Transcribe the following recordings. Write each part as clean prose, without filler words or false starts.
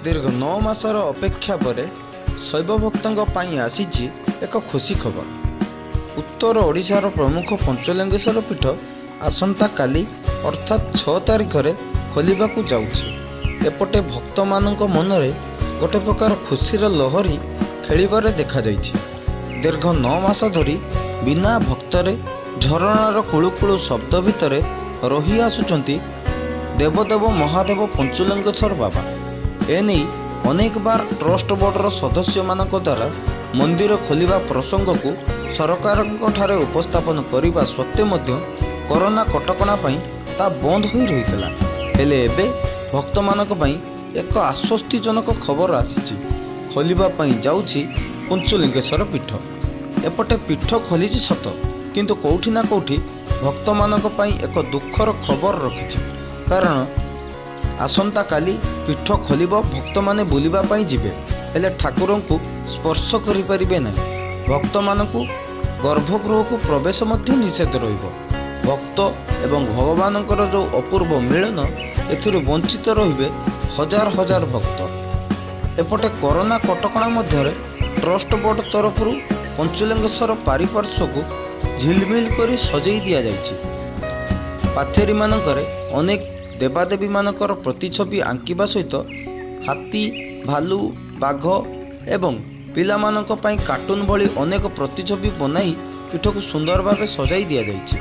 ଦୀର୍ଘ 9 ମାସର ଅପେକ୍ଷା ପରେ ଶୈବ ଭକ୍ତଙ୍କ ପାଇଁ ଆସିଛି ଏକ ଖୁସି ଖବର। ଉତ୍ତର ଓଡ଼ିଶାର ପ୍ରମୁଖ ପଞ୍ଚଲିଙ୍ଗେଶ୍ୱର ପୀଠ ଆସନ୍ତାକାଲି, ଅର୍ଥାତ୍ 6 ତାରିଖରେ ଖୋଲିବାକୁ ଯାଉଛି। ଏପଟେ ଭକ୍ତମାନଙ୍କ ମନରେ ଗୋଟେ ପ୍ରକାର ଖୁସିର ଲହରୀ ଖେଳିବାରେ ଦେଖାଯାଇଛି। ଦୀର୍ଘ 9 ମାସ ଧରି ବିନା ଭକ୍ତରେ ଝରଣାର କୁଳୁକୁଳୁ ଶବ୍ଦ ଭିତରେ ରହି ଆସୁଛନ୍ତି ଦେବଦେବ ମହାଦେବ ପଞ୍ଚଲିଙ୍ଗେଶ୍ୱର ବାବା। ଏନେଇ ଅନେକ ବାର ଟ୍ରଷ୍ଟ ବୋର୍ଡର ସଦସ୍ୟମାନଙ୍କ ଦ୍ୱାରା ମନ୍ଦିର ଖୋଲିବା ପ୍ରସଙ୍ଗକୁ ସରକାରଙ୍କ ଠାରେ ଉପସ୍ଥାପନ କରିବା ସତ୍ତ୍ୱେ ମଧ୍ୟ କରୋନା କଟକଣା ପାଇଁ ତା ବନ୍ଦ ହୋଇ ରହିଥିଲା। ହେଲେ ଏବେ ଭକ୍ତମାନଙ୍କ ପାଇଁ ଏକ ଆଶ୍ୱସ୍ତିଜନକ ଖବର ଆସିଛି। ଖୋଲିବା ପାଇଁ ଯାଉଛି ପଞ୍ଚଲିଙ୍ଗେଶ୍ୱର ପୀଠ। ଏପଟେ ପୀଠ ଖୋଲିଛି ସତ, କିନ୍ତୁ କୋଉଠି ନା କୋଉଠି ଭକ୍ତମାନଙ୍କ ପାଇଁ ଏକ ଦୁଃଖର ଖବର ରଖିଛି। କାରଣ ଆସନ୍ତାକାଲି ପୀଠ ଖୋଲିବ, ଭକ୍ତମାନେ ବୁଲିବା ପାଇଁ ଯିବେ, ହେଲେ ଠାକୁରଙ୍କୁ ସ୍ପର୍ଶ କରିପାରିବେ ନାହିଁ। ଭକ୍ତମାନଙ୍କୁ ଗର୍ଭଗୃହକୁ ପ୍ରବେଶ ମଧ୍ୟ ନିଷେଧ ରହିବ। ଭକ୍ତ ଏବଂ ଭଗବାନଙ୍କର ଯେଉଁ ଅପୂର୍ବ ମିଳନ, ଏଥିରୁ ବଞ୍ଚିତ ରହିବେ ହଜାର ହଜାର ଭକ୍ତ। ଏପଟେ କରୋନା କଟକଣା ମଧ୍ୟରେ ଟ୍ରଷ୍ଟ ବୋର୍ଡ ତରଫରୁ ପଞ୍ଚଲିଙ୍ଗେଶ୍ୱର ପାରିପାର୍ଶ୍ୱକୁ ଝିଲମିଲ କରି ସଜେଇ ଦିଆଯାଇଛି। ପାଚେରୀମାନଙ୍କରେ ଅନେକ ଦେବାଦେବୀମାନଙ୍କର ପ୍ରତିଛବି ଆଙ୍କିବା ସହିତ ହାତୀ, ଭାଲୁ, ବାଘ ଏବଂ ପିଲାମାନଙ୍କ ପାଇଁ କାର୍ଟୁନ ଭଳି ଅନେକ ପ୍ରତିଛବି ବନାଇ ପୀଠକୁ ସୁନ୍ଦର ଭାବେ ସଜାଇ ଦିଆଯାଇଛି।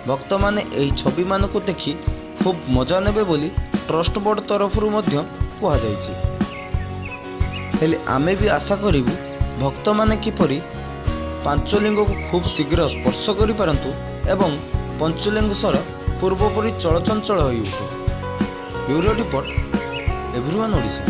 ଭକ୍ତମାନେ ଏହି ଛବିମାନଙ୍କୁ ଦେଖି ଖୁବ୍ ମଜା ନେବେ ବୋଲି ଟ୍ରଷ୍ଟ ବୋର୍ଡ ତରଫରୁ ମଧ୍ୟ କୁହାଯାଇଛି। ହେଲେ ଆମେ ବି ଆଶା କରିବୁ, ଭକ୍ତମାନେ କିପରି ପାଞ୍ଚଲିଙ୍ଗକୁ ଖୁବ୍ ଶୀଘ୍ର ସ୍ପର୍ଶ କରିପାରନ୍ତୁ ଏବଂ ପଞ୍ଚଲିଙ୍ଗେଶ୍ୱର ପୂର୍ବପରି ଚଳଚଞ୍ଚଳ ହୋଇଉଠୁ। Bureau report, everyone Odisha.